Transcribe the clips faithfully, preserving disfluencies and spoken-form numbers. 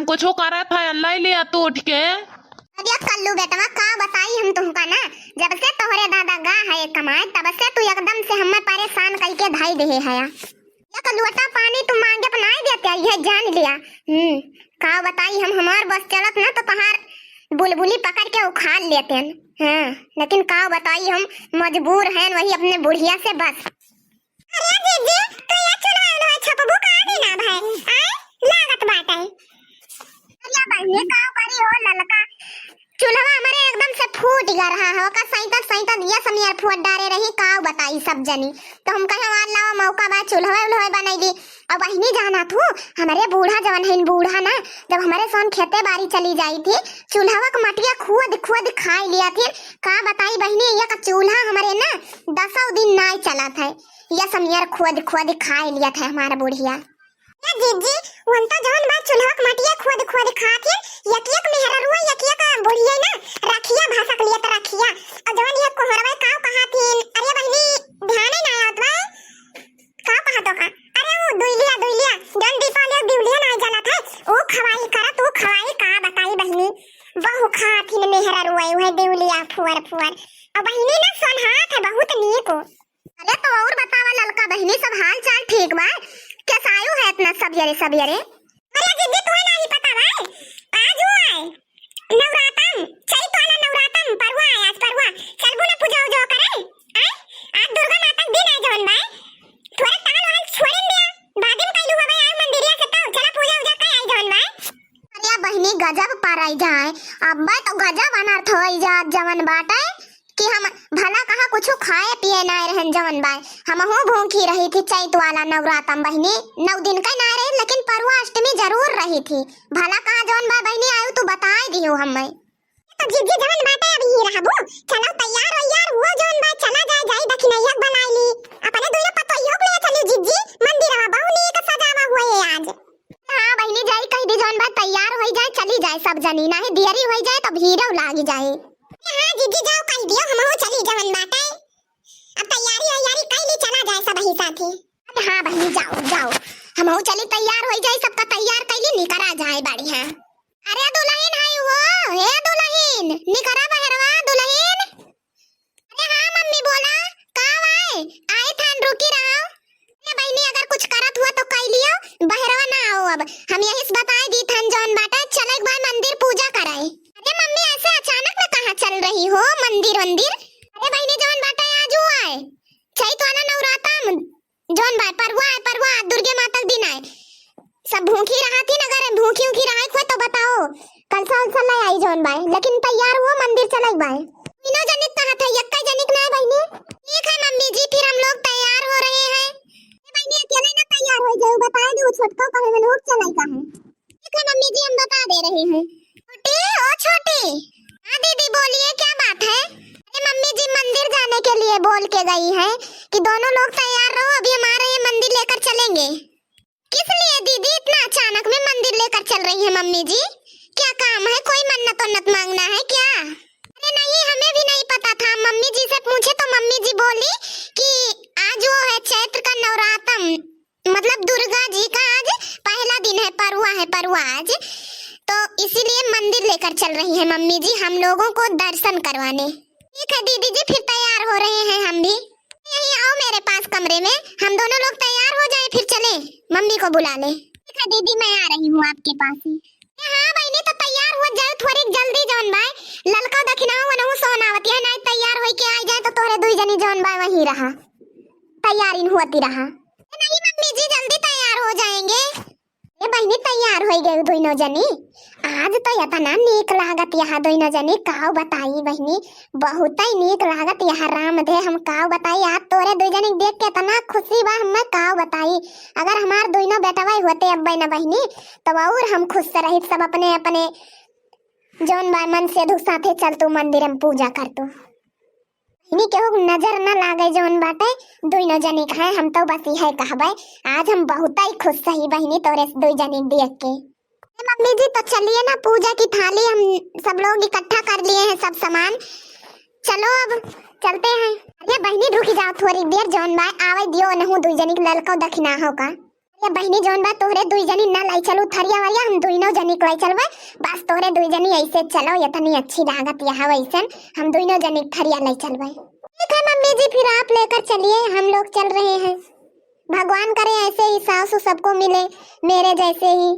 कुछ करत है, लै लिया तू उठ के। अरे कल्लू बेटवा, का बताई हम तुमका ना, जब से तोहरे दादा गा है कमाए, तब से तू एकदम से हमें परेशान कइके धई देहे है। एक लोटा पानी तू मांगे तो नाई देते, यह जान लिया। हम्म, का बताई हम, हमार बस चलत ना तो तोहार बुलबुली पकड़ के उखाड़ लेते हैं। हाँ, लेकिन का बताई हम, मजबूर हैं वही अपने बुढ़िया से बस। अरे जीजी, तू ये चूल्हा उल्हा छपबू का दिना भर? आय, लागत बाटे। अरे बहिनी, का करी हो ललका, चूल्हा हमरे एकदम से फूट गया रहा है, ओका सैंतत सैंतत ये समियर फूट डारे रही, का बताई सब जनी। तो हम कहे, "वार लावा मौका बा, चूल्हा उल्हा बनैली।" और बहिनी जाना तू, हमरे बूढ़ा जवन है, बूढ़ा ना, जब हमरे सोन खेते बारी चली जाई थी, चूल्हा के मटिया खोद खोद खाई लिया थी। का बताई बहिनी, ये का चूल्हा हमरे ना दसौ दिन नाई चलत है, ये समियर खोद खोद खाई लिया था हमारा बुढ़िया। ए जीजी, उन तो जौन बा चूल्हा के मटिया खोद खोद खाथिन, एक एक मेहररुआ, एक एक बुढ़िया ना रखिया भसक लियत रखिया। और जौन ये कोहरवा काव कहाथिन, अरे बहिनी, ध्यान ही ना आवत बा। का कहत हो का? अरे वो दुइलिया, दुइलिया, जौन दीपावली और दिवलिया ना जलत है, वो खवाई करत, वो खवाई का बताई बहिनी। बहु खाथिन मेहररुआ, वह दिवलिया फुअर फुअर। और बहिनी ना सोनहात है बहुत नीक हो। अरे तो और बतावा ललका बहिनी, सब हाल चाल ठीक बा? कैसायु है इतना सबियरे सबियरे? अरे जीजी, तोहे नाही पता बा? आज वो आए नवरातम, चैत वाला नवरातम, परवा आए, आज परवा। चलबू ना पूजा उजा करे? आए? आज दुर्गा माता के दिन आए जवन बा। थोड़े ताल वाल छोड़न दिया, बाद में कैलू हवे आए मंदिरिया से, तो चला पूजा उजा कर आई जवन बा। अरे बहिनी, गजब पर आई जाए, अब तो गजब अनर्थ होई जात जवन बाटे। कि हम भला कहाँ कुछ खाए पिए नाय रहन जवन बाय। हमहू भूखी रही थी चैत वाला नवरातम बहिनी, नौ दिन का नाय रही, लेकिन परुआ अष्टमी जरूर रही थी। भला कहाँ जवन बाय बहिनी, आयु तू बताए दियो हमें। तो जीजी जवन बाटे अब ही रहबू, चलो तैयार वैयार हुआ जवन बाय, चला जाए, जाई दखिनैया के बुलाई ली, अपने दुइनो पतोहियो के ले चली जीजी, मंदिरवा बहु नीक सजावा हुए आज। हाँ बहिनी, जाई कह दी जवन बाय तैयार होई जाए, चली जाए सब जनी, नाही देरी होई जाए तो भीड़ो लागी जाए। हाँ जीजी, जाओ कह दियो, हमहू चली जवन बाटे। अब तैयारी वैयारी कइली, चला जाए सब ही साथे। अरे हाँ बहिनी, जाओ जाओ, हमहू चली, तैयार होई जाए, सबका तैयार कइली, निकरा जाए बढ़िया। अरे दुलहिन है वो, हे दुलहिन, निकरा बहरवा दुलहिन। अरे हाँ मम्मी बोला, का वाए? आई थान रुकी रहो। अरे बहिनी, अगर कुछ करत हुआ तो कह लियो, बहरवा ना आओ अब। हम यही से बताए दी थन जौन बाटा, चले एक बार मंदिर पूजा कराए। अरे मम्मी, ऐसे अचानक में कहाँ चल रही हो मंदिर वंदिर? अरे बहिनी, जौन बाटा आज हुआ है, चैत वाला नवराता में जौन बाय, परवा है, परवा, दुर्गे माता के दिन आए। सब भूखी रहा थी ना, अगर भूखी उखी रहा है कोई तो बताओ, कलसा उलसा ले आई जौन बाय, लेकिन तैयार हुआ मंदिर चले बाय। तीनों जनिक कहा था, यक्का जनिक ना है बहिनी। ठीक है मम्मी जी, फिर हम लोग तैयार हो रहे हैं। ए बहिनी, अकेले ना तैयार हो जाओ, बताए दो छोटका कहे में लोग चले का है। ठीक है मम्मी जी, हम बता दे रहे हैं। छोटी, ओ छोटी। हाँ दीदी बोलिए, क्या बात है? अरे मम्मी जी मंदिर जाने के लिए बोल के गई है कि दोनों लोग तैयार रहो, अभी हम आ रहे हैं, मंदिर लेकर चलेंगे। किस लिए दीदी इतना अचानक में मंदिर लेकर चल रही है मम्मी जी? क्या काम है, कोई मन्नत वन्नत मांगना है क्या? अरे नहीं, हमें भी नहीं पता था, मम्मी जी से पूछे तो मम्मी जी बोली कि आज वो है चैत्र का नवरातम, मतलब दुर्गा जी का आज पहला दिन है, परुआ है, परुआ आज, तो इसीलिए मंदिर लेकर चल रही है मम्मी जी हम लोगों को दर्शन करवाने। ठीक है दीदी जी, फिर तैयार हो रहे हैं हम भी। यहीं आओ मेरे पास कमरे में, हम दोनों लोग तैयार हो जाए, फिर चले, मम्मी को बुला ले। ठीक है दीदी, मैं आ रही हूँ आपके पास ही। ए हाँ बहिनी, तो तैयार हुआ जाए थोड़ी जल्दी जौन बाय, ललका दखिना हो वनहु सोन आवती है, नहीं तैयार होई के आ जाए तो तोहरे दुई जनी जौन बाय वहीं रहा, तैयारी होती रहा। ए नहीं मम्मी जी, जल्दी तैयार हो जाएंगे। ए बहिनी, तैयार होई गए दुइनो जनी। आज तो इतना नीक लागत यहाँ दुइनो जनी, काव बताई बहिनी, बहुत ही नीक लागत यहाँ राम दे। हम काव बताई, आज तोरे दुइ जनी देख के इतना खुशी बा हमें, काव बताई। अगर हमार दुइनो बेटवा होते अब ना बहिनी, तब और हम खुश रहित, सब अपने अपने जौन बा मन से दुख साथे चलतू मंदिर में पूजा करतू। इन्हीं केहू के नजर न लागे जौन बाटे, दुइनो जनी खाए, हम तो बस इहे कहबे, आज हम बहुत ही खुश सही बहिनी तोरे दुइ जनी देख के। ए मम्मी जी, तो चलिए ना, पूजा की थाली हम सब लोग इकट्ठा कर लिए हैं, सब सामान, चलो अब चलते हैं। अरे बहिनी रुक जाओ थोड़ी देर, जौन बाय आवे दियो नहु दुइ जनी के ललको दखिना हो का। ए बहिनी, जौन बा तोहरे दुई जनी ना लाई चलू थरिया वरिया, हम दुइनो जनी के लाई चलबै। बस तोहरे दुई जनी ऐसे चलो, इतनी अच्छी लागत यहाँ वैसन, हम दुइनो जनी के थरिया लाई चलबै। ठीक है मम्मी जी, फिर आप लेकर चलिए, हम लोग चल रहे हैं। भगवान करे ऐसे ही सासू सबको मिले मेरे जैसे ही।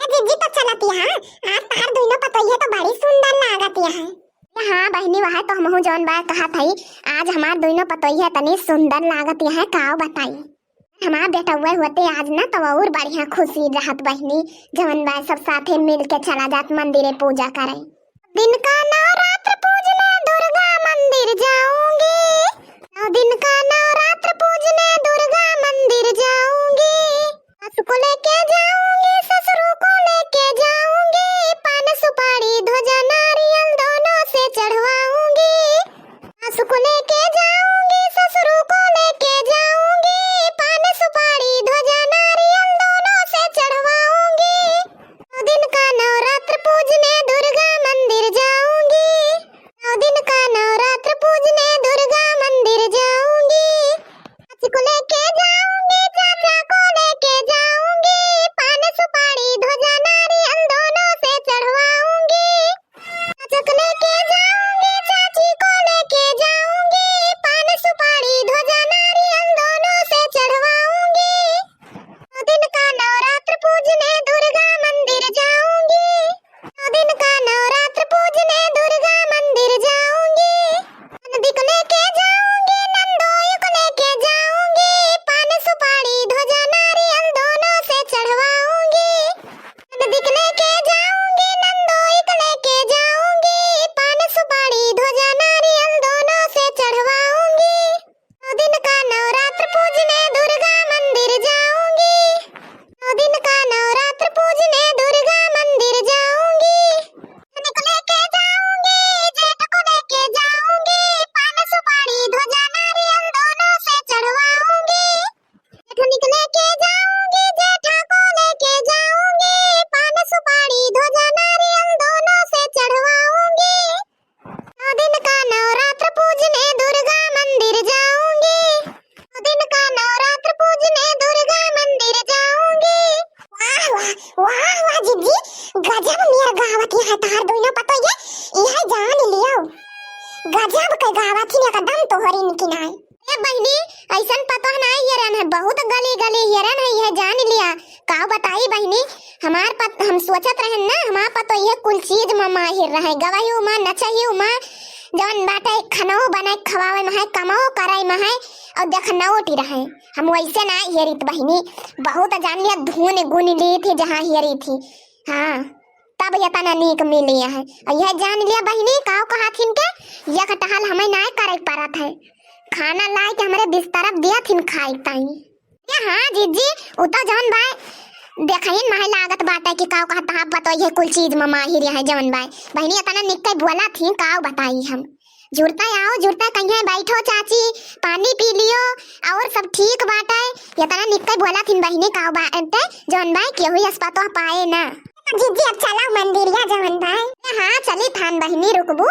ए जीजी तो चलत यहाँ, आज तार दुइनो पतोहिया तो बड़ी सुंदर लागत यहाँ। हाँ बहिनी, वह तो हमहू जौन बा कहत हई, आज हमार दुइनो पतोहिया तनी सुंदर लागत यहाँ, काव बताई। हमार बेटउआ होते आज ना तो और बढ़िया खुशी रहत बहिनी, जवन बा सब साथे मिल के चला जात मंदिरे पूजा करे। दिन का नवरात्र पूजने दुर्गा मंदिर जाऊंगी, नौ दिन का नवरात्र पूजने दुर्गा मंदिर जाऊंगी। सास को लेके जाऊंगी, ससुर को लेके जाऊंगी, पान सुपारी ध्वजा नारियल दोनों से चढ़वाऊंगी। सास को लेके जाऊंगी, ससुर को लेके जाऊंगी, पान सुपारी ध्वजा नारियल दोनों से चढ़वाऊंगी। नौ दिन का नवरात्र पूजने दुर्गा मंदिर जाऊंगी, नौ दिन का नवरात्र पूजने दुर्गा मंदिर जाऊंगी। चाची को लेके जाऊंगी, चाचा को लेके जाऊंगी, पान सुपारी ध्वजा नारियल दोनों से चढ़वाऊंगी। चाचा को लेके जाऊंगी, चाची को लेके जाऊंगी, पान सुपारी ध्वजा नारियल दोनों से चढ़वाऊंगी। नौ दिन का नवरात्र पूजने दुर्गा मंदिर जाऊंगी, नौ दिन का नवरात्र पूजने दुर्गा मंदिर जाऊंगी। ननदी को लेके जाऊंगी, नंदोई को लेके जाऊंगी, पान सुपारी ध्वजा नारियल दोनों से चढ़वाऊंगी। ननदी को लेके जाऊंगी, नंदोई को लेके जाऊंगी, पान सुपारी ध्वजा नारियल दोनों से चढ़वाऊंगी। नौ दिन का नवरात्र पूजने दुर्गा मंदिर जाऊंगी, नौ दिन का नवरात्र पूजने दुर्गा मंदिर जाऊंगी। ननद को लेके जाऊंगी, जेठ को लेके जाऊंगी, पान सुपारी ध्वजा नारियल दोनों से चढ़वाऊंगी। जेठनी को लेके जाऊंगी, जेठा को लेके जाऊंगी, पान सुपारी ध्वजा नारियल दोनों से चढ़वाऊंगी। नौ दिन का नवरात्र पूजने दुर्गा मंदिर जाऊंगी, नौ दिन का नवरात्र पूजने दुर्गा मंदिर जाऊंगी। वाह, वाह, वाह, वाह, जीजी, गजब नियर गावत है तहार दुइनो पतोहिया, इहे जान लियो। गजब के गावत ही एकदम तोहरी निकी नाई। ए बहिनी, ऐसन पतोह नाई हेरन है, बहुत गली गली हेरन है, यह जान लिया। का बताई बहिनी, हमार पत-, हम सोचत रहन ना, हमार पतोह यह कुल चीज में माहिर रहे, गवही में, नचही में, जवन बाटे खनौ बनाए खवावे में है, कमाओ करे में है, और देखनौटी रहे। हम वैसे ना हेरित बहिनी, बहुत जान लिया, धुन गुन ली थी जहाँ हेरी थी। हाँ, तब यतना नीक मिली है। और यह जान लिया बहिनी, काव कहाथिन के, यह टहल हमें ना करे परत है। खाना लाए के हमरे बिस्तरफ दिया थिन खाए ताई। ए हाँ जीजी, उ तो जवन बाय देखहिन माहे लागत बाटे कि काव कहत हा पतो ये कुल चीज में माहिर है जवन बाय। बहिनी इतना निक्के बोला थी, काव बताई हम। जुड़ता आओ, जुड़ता कहिए बैठो चाची, पानी पी लियो और सब ठीक बाटे। इतना निक्के बोला थी बहिनी, काव बाटे जवन बाय केहू यस पतो पाए ना। जीजी अब चला मंदिरिया जवन बाय। ए हाँ चली थान बहिनी, रुकबू?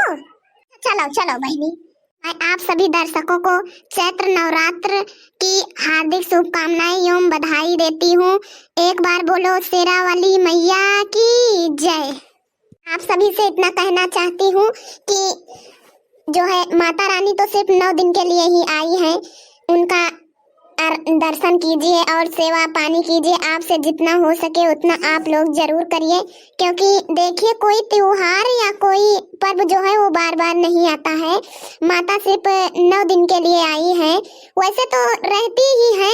चलो चलो बहिनी। मैं आप सभी दर्शकों को चैत्र नवरात्र की हार्दिक शुभकामनाएं एवं बधाई देती हूँ। एक बार बोलो शेरा वाली मैया की जय। आप सभी से इतना कहना चाहती हूँ कि जो है माता रानी तो सिर्फ नौ दिन के लिए ही आई है, उनका अर-, दर्शन कीजिए और सेवा पानी कीजिए। आपसे जितना हो सके उतना आप लोग जरूर करिए, क्योंकि देखिए कोई त्योहार या कोई पर्व जो है वो बार बार नहीं आता है। माता सिर्फ नौ दिन के लिए आई है, वैसे तो रहती ही है,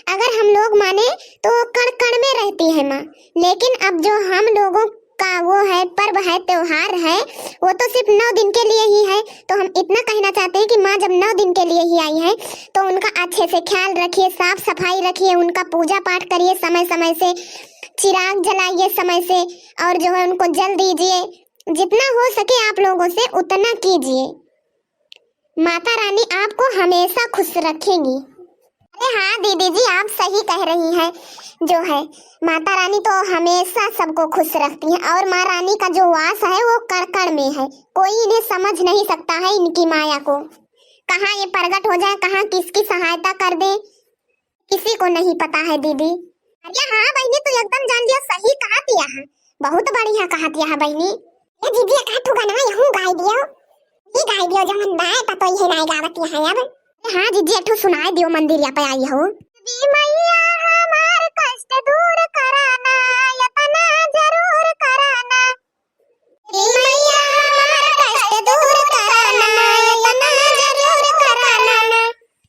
अगर हम लोग माने तो कण कण में रहती है माँ, लेकिन अब जो हम लोगों का वो है, पर्व है, त्योहार है, वो तो सिर्फ नौ दिन के लिए ही है। तो हम इतना कहना चाहते हैं कि माँ जब नौ दिन के लिए ही आई है तो उनका अच्छे से ख्याल रखिए, साफ सफाई रखिए, उनका पूजा पाठ करिए समय समय से, चिराग जलाइए समय से, और जो है उनको जल दीजिए। जितना हो सके आप लोगों से उतना कीजिए। माता रानी आपको हमेशा खुश रखेंगी। अरे हाँ दीदी जी, आप सही कह रही हैं। जो है माता रानी तो हमेशा सबको खुश रखती हैं और माँ रानी का जो वास है वो कण कण में है, कोई इन्हें समझ नहीं सकता है इनकी माया को। कहाँ ये प्रगट हो जाए, कहाँ किसकी सहायता कर दे, किसी को नहीं पता है दीदी। अरे हाँ बहिनी, तू एकदम जान लिया, सही कहा दिया है, बहुत बढ़िया कहा दिया है बहिनी। ए दीदी, एक आध ठो गाना यहूँ गाई दियो, ई गाई दियो जवन बाय पतोई है नाय गावत है अब। हाँ जीजी, एक ठो सुनाए दियो, मंदिर या पे आई हो। देवी मैया हमार कष्ट दूर कराना, यतना जरूर कराना। देवी मैया हमार कष्ट दूर कराना, यतना जरूर कराना।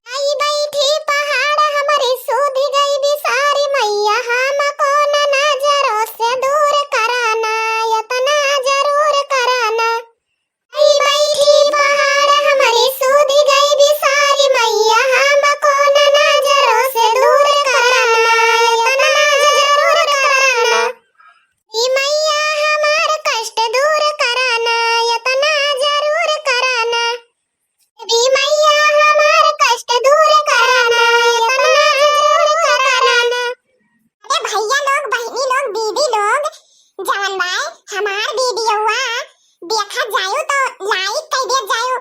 आई बैठी पहाड़ हमरी सूध गई बिसारी, मैया हमको ना नजरों से दूर कराना, यतना जरूर कराना। आई बैठी पहाड़ हमरी सूध गई बिसारी, मैया हमको ना नजरों से दूर कराना, यतना जरूर कराना। ई मैया हमार कष्ट दूर कराना, यतना जरूर कराना। ई मैया हमार कष्ट दूर कराना, यतना जरूर कराना। अरे भैया लोग, बहिनी लोग, दीदी लोग, जवन बाय हमार वीडियोवा देखत जायो तो like कई देत जायो।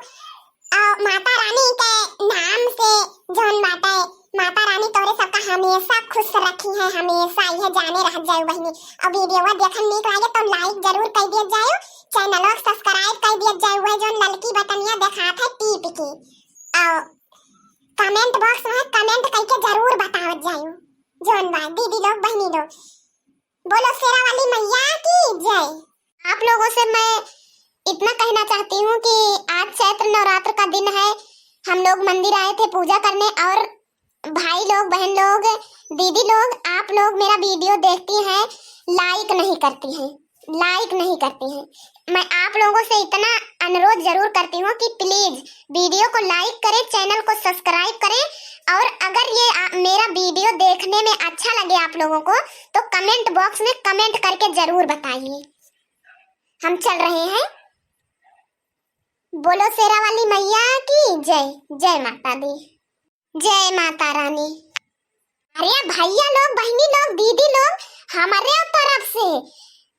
और माता रानी के नाम से जौन बाटे, माता रानी तोरे सबका हमेशा खुश रखी है, हमेशा यह जाने रह जायो बहिनी। और वीडियोवा देखन नीक लागे तो like जरूर कई देत जायो, चैनलो के subscribe कई देत जायो, वह जौन ललकी बटनिया देखात है टीप के, और comment box में comment कई के जरूर बतावत जायो। जौन बा दीदी लोग, बहिनी लोग, बोलो शेरा वाली मैया की जय। आप लोगों से मैं इतना कहना चाहती हूँ कि आज चैत्र नवरात्र का दिन है, हम लोग मंदिर आए थे पूजा करने, और भाई लोग, बहन लोग, दीदी लोग, आप लोग मेरा वीडियो देखती हैं, like नहीं करती हैं, like नहीं करती हैं। मैं आप लोगों से इतना अनुरोध जरूर करती हूँ कि please वीडियो को like करें, चैनल को subscribe करें, और अगर ये आ, मेरा वीडियो देखने में अच्छा लगे आप लोगों को तो comment box में comment करके जरूर बताइए। हम चल रहे हैं। बोलो शेरा वाली मैया की जय, जय माता दी, जय माता रानी। अरे भैया लोग, बहिनी लोग, दीदी लोग, हमारे तरफ से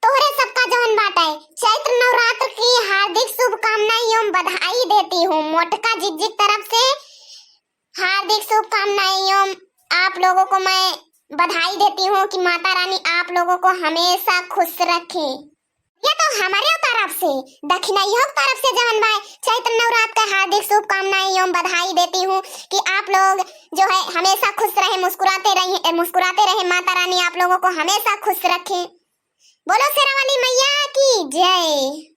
तोहरे सबका जौन बाटे चैत्र नवरात्र की हार्दिक शुभकामनाएं एवं बधाई देती हूँ। मोटका जिज्जी की तरफ से हार्दिक शुभकामनाएं एवं आप लोगों को मैं बधाई देती हूँ कि माता रानी आप लोगों को हमेशा खुश रखे। ये तो हमारे तरफ से, दक्षिणैयो की तरफ से जवन बाय चैत्र नवरात्र का हार्दिक शुभकामनाएं एवं बधाई देती हूँ कि आप लोग जो है हमेशा खुश रहे, मुस्कुराते रहे, मुस्कुराते रहे। माता रानी आप लोगों को हमेशा खुश रखे। बोलो शेरा वाली मैया की जय।